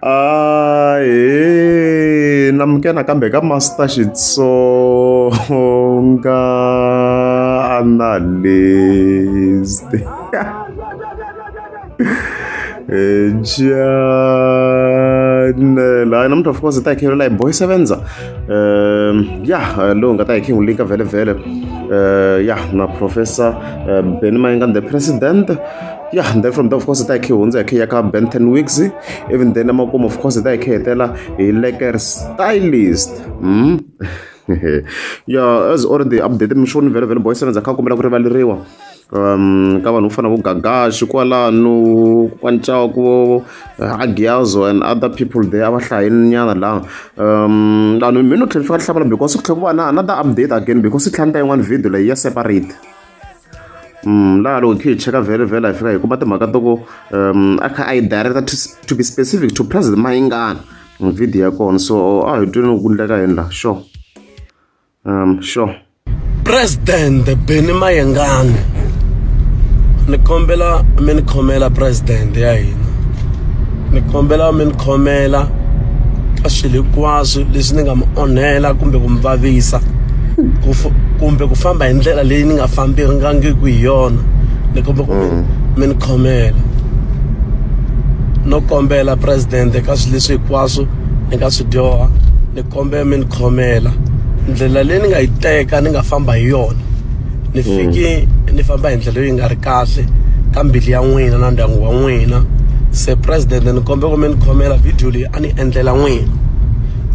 Ahee namukela nakambe ka Master Xitsonga Analyst channel hayi namuntlha of course hi ta hi khelela hi boy sevenza ya lowu nga ta hi khe n'wi linka vhele vhele ya na professor Benny Mayengani the president. Yeah, and then from there of course hi ta hi khe hi hundza hi khe hi ya ka Ben 10 weeks even then emakumu of course hi ta hi khe hetela hi leker stylist. Yeah, as already updated mi swi voni vhele vhele boy seven kha kombela ku rivaleriwa ka vanhu vo fana vo Gagashi kwalano Kwancaku Agiazo and other people there a va hlayeni nyana laha vanhu mi no tlhela fika hlamala because ku tlhela ku va na another update again because yi tlhela ta yin'wana video leyi ya separate. Laha loko hi kha hi cheka vhele vhele hi fika hi kuma timhaka ta ku a kha a yi director to be specific to President Mayengani video ya kona so a hi tweni ku endleka yini laha sure sure. President Benny Mayengani ni kombela mi ni khomela president ya hina ni kombela mi ni khomela ka swilo hinkwaswo leswi ni nga mi onhela kumbe ku mi vavisa ku kumbe ku famba hi ndlela leyi ni nga fambangiki hi yona ni kombela ku mi ni khomela no kombela president ka swilo leswi hinkwaswo ni nga swi dyoha ni kombela mi ni khomela ndlela leyi ni nga yi teka ni nga famba hi yona ni fiki ni famba hi ndlela yo yi nga ri kahle ka mbilu ya n'wina na ndyangu wa n'wina se president ni kombela ku mi ni khomela video leyi a ni endlela n'wina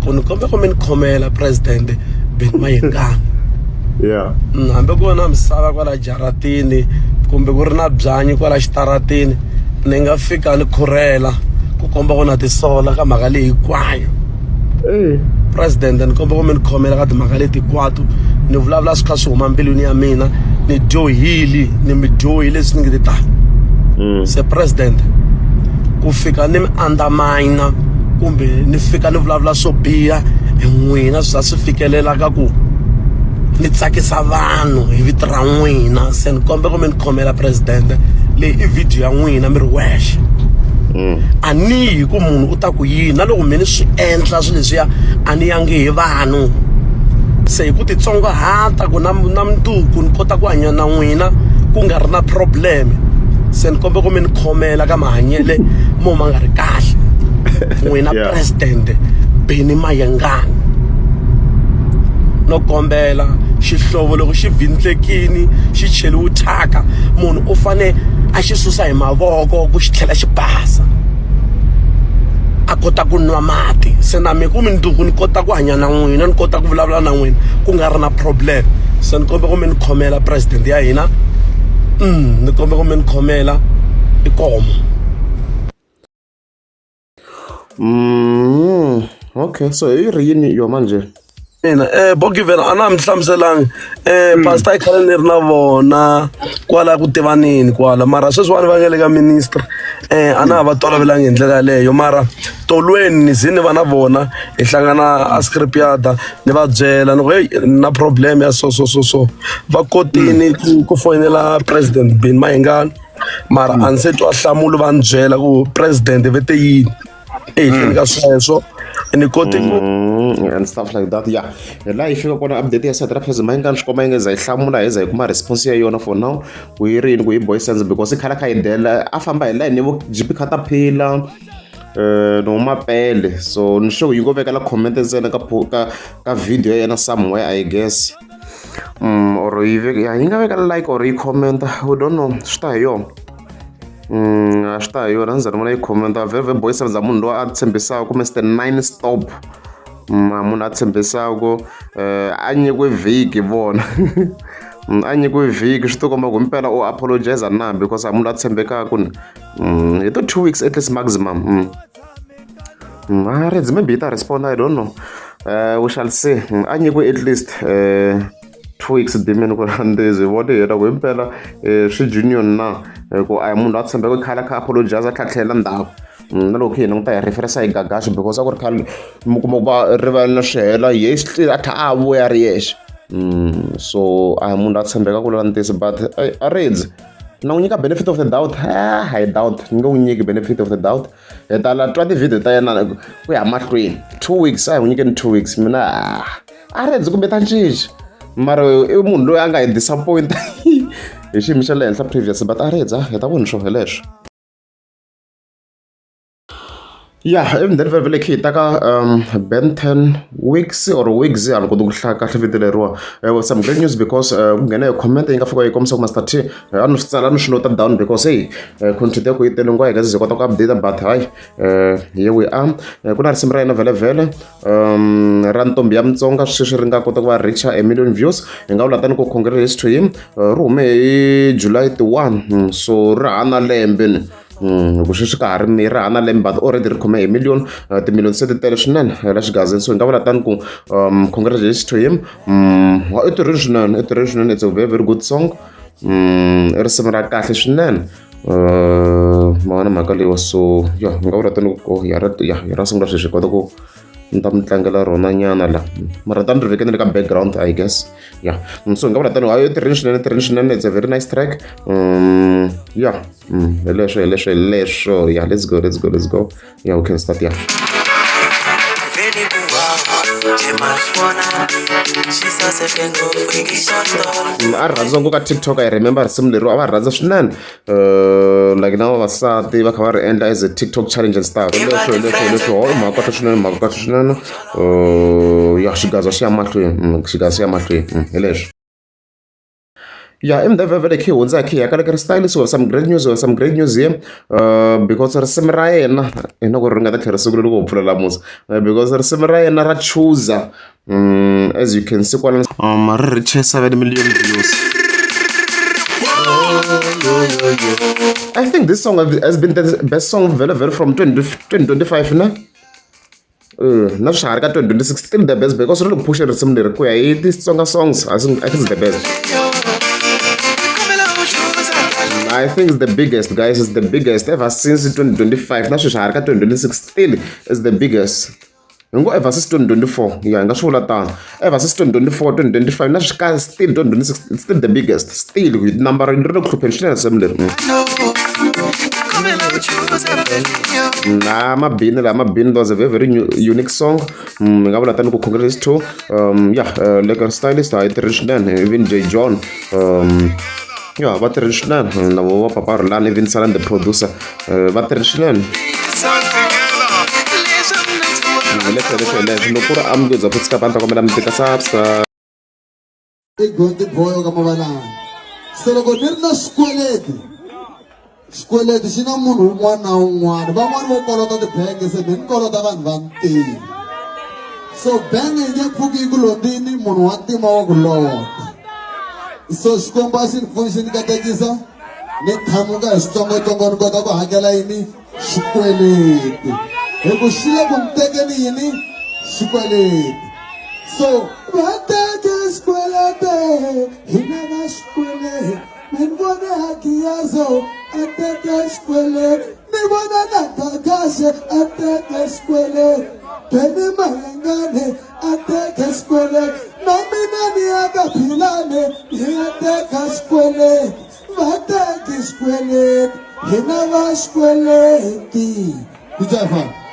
ku ni kombela ku mi ni khomela president Benny Mayengani yeah hambi ku ri na misava kwala jaratini kumbe ku ri na byanyi kwala xitaratini ni nga fika ni khurhela ku komba ku na tisola ka mhaka leyi hinkwayo. President ni kombela ku mi ni khomela ka timhaka leti hinkwato ni vulavula swi kha swi huma mbilwini ya mina ni dyohile ni mi dyohi leswi ni nge ti tani se president ku fika ni mi undermine kumbe ni fika ni vulavula swo biha hi n'wina swi za swi fikelela ka ku ni tsakisa vanhu hi vito ra n'wina se ni kombela ku mi ni khomela president leyi i video ya n'wina mi ri wexe a ni yi ku munhu u ta ku yini na loko me ni swi endla swilo leswiya a ni yangi hi vanhu se hi ku titsongahata ku na na mundzuku ni kota ku hanya na n'wina ku nga ri na problem se ni kombela ku mi ni khomela ka mahanyele mo ma nga ri kahle n'wina president Benny Mayengani no kombela xihlovo loko xi vindlekini xi cheliwe thyaka munhu u fane a xi susa hi mavoko ku xi tlhela xi basa a kota ku nwa mati se na mi ku mundzuku ni kota ku hanya na n'wina ni kota ku vulavula na n'wina ku nga ri na problem se ni kombela ku mi ni khomela president ya hina ni kombela ku mi ni khomela i komo. Okay, so hi ri yini yo manje? Mina Bogiven a na ha mi hlamuselangi pastor i khale ni ri na vona kwala ku tivaneni kwala mara sweswiwani va nga le ka minister a na ha va tolovelangi hi ndlela yaleyo mara tolweni ni ze ni va na vona hi hlangana a scripyard ni va byela ni ku heyi na problem ya so so so so va kotini ku foyinela president Benny Mayengani mara a ni se twa nhlamulo va ni byela ku president ve te yini ehenhleni ka sweswo ni kote ku And stuff like that. Yeah, hi laha yi fika kona update ya side ra president Mayengani swi komba yi nge za yi hlamula hi za hi kuma response ya yona for now ku yi ri yini ku yi boy sense because i khale kha yi dela a famba hi line vo GP Caterpillar no mapele so ni sure yi ngo vekela comment ntsena ka ka ka video ya yena somewhere I guess. Or yi veke ya yi nga veka like or yi comment we don't know swi ta hi yona. A swi ta hi yona a ndzi za ni vona yi comment vhevhe boy sevenza munhu loyi a tshembisaka Mister Nine Stop. Munhu a tshembisaka a nyikiwe vhiki vona a nyikiwe vhiki swi ti komba ku himpela u apologize na because a munhu loyi a tshembekaka ni hi to 2 weeks at least maximum. Mara maybe yi ta respond I don't know. We shall see. A nyikiwe at least 2 weeks dimeni ku ndzi vone hi yena ku himpela swi junior na ku a hi munhu loyi a tshembeka khale a kha apologize a tlhela tlhelela ndzhaku na loko hi languta hi reference hi Gagashi because a ku ri khale mi kuma ku va rivala swi hela ye still a tlhela a vuya a ri yexe so a hi munhu loyi a tshembekaka ku lava ntiyiso but a redzi. Na n'wi nyika benefit of the doubt. Ah, I doubt. Ni nge n'wi nyiki benefit of the doubt. Hi ta la twa ti-video ta yena ku ya mahlweni. 2 weeks, a hi n'wi nyikeni 2 weeks. Mina a redzi kumbe ta cinca, mara i munhu loyi a nga hi disappoint hi xiyimo xa le henhla previous, but a redza hi ta vona swo hi leswo. Yeah, even then vhele khe hi ta ka Ben 10 weeks or weeks, a ni koti ku hlaya kahle vito leriwa. Some great news because ku nghena hi comment yi nga fika yi kombisa ku Master T a ni swi tsala, a ni swi note down because hey, content ya ku yi tele ngwa hi nga ze kota ku update, but hayi, here we are. Ku na risimu ra yena vhele vhele ra Ntombi ya Mutsonga, sweswi ri nga kota ku va reach a million views. Hi nga vula tani ku congrats to him. Ri hume hi July 1, so ri hana lembe ni ku sweswi ka ha ri mi ri hana lembe, but already ri khome hi million, timillion se ti tele swinene la xigazini. So hi nga vula tani ku congratulations to him. I tirhile swinene, i tirhile swinene. It's a very very good song. I risimu ra kahle swinene. Ma vona mhaka leyiwa. So ya, hi nga vula tani ku ya ra ya ra sungula sweswi, hi kota ku ni ta mi tlangela rona nyana la, mara ta ni ri veke ni le ka background, I guess. Yeah, so hi nga vula tani hayi, tirhini swinene, tirhini swinene. It's a very nice track. Yeah, hi leswo, hi leswo, hi leswo. Yeah, let's go, let's go, let's go. Yeah, we can start. Yeah. Vele ku wa maswona xi saseke ngopfu i xotolo. A ri rhandza ngopfu ka TikTok. I remember risimu leri a va rhandza swinene, like na vavasati va kha va ri endla as a TikTok challenge and stuff. Leswo hi leswo, hi leswo. Ho mhaka kahle swinene, mhaka kahle swinene. Ya, xigaza xi ya mahlweni, xigaza xi ya mahlweni. Hi leswo. Yeah, emdevhevhele khe hundza khe ya ka style. So some great news, some great news here, because risimu ra yena hi na ku ri nga ta tlhela siku leri ku pfulela musi, because risimu ra yena ra Chooser, as you can see kwala, ri reach 7 million views. I think this song has been the best song very very from 20, 2025 ne. Na swi ha ri ka 2026, still the best because ri le ku pusheni risimu leri ku ya hi ti-Tsonga songs. I think it's the best. I think it's the biggest, guys. It's the biggest ever since 2025. Na sweswi ha ri ka 2026, still is the biggest. Hi ngo ever since 2024. Yeah, hi nga swi vula tano. Ever since 2024, 2025, na sweswi ka still 2026, it's still the biggest. Still, hi number ri le ku hlupheni swinene risimu leri. Na mabini la mabini, was a very very new, unique song. Hi nga vula tani ku congrats to yeah, Lekker Stylist a yi tirhi swinene, even J John, yeah, va tirhi swinene na vo va Papa Rhulani, even Salan the producer, va tirhi swinene. Leswo leswo hi leswo. Loko ku ri amukeza ku tshika, va ni ta kombela mi tika subscribe. I gondi boy ka mavalanga. Se loko ni ri na xikweleti, xikweleti xi na munhu un'wana na un'wana. Van'wani vo kolota tibenge, se me ni kolota vanhu va ntima, so benge yi nge pfuki yi ku londzini munhu wa ntima wa ku lota. So Xikwembu a xi ni pfuni, xi ni katekisa, ni thamuka hi switsongotsongo, ni kota ku hakela yini xikweleti, hi ku xi le ku ni tekeni yini xikweleti. So va teke xikweleti, hina va xikweleti. Mi ni vone Hagiyazo a teke xikweleti, ni vona na Gagaxe a teke xikweleti, Beni Mayengane a teke xikweleti, na mina ni ya ka Philane ni ya teka xikweleti. Va teki xikweleti, hina va xikweleti. Kujafa.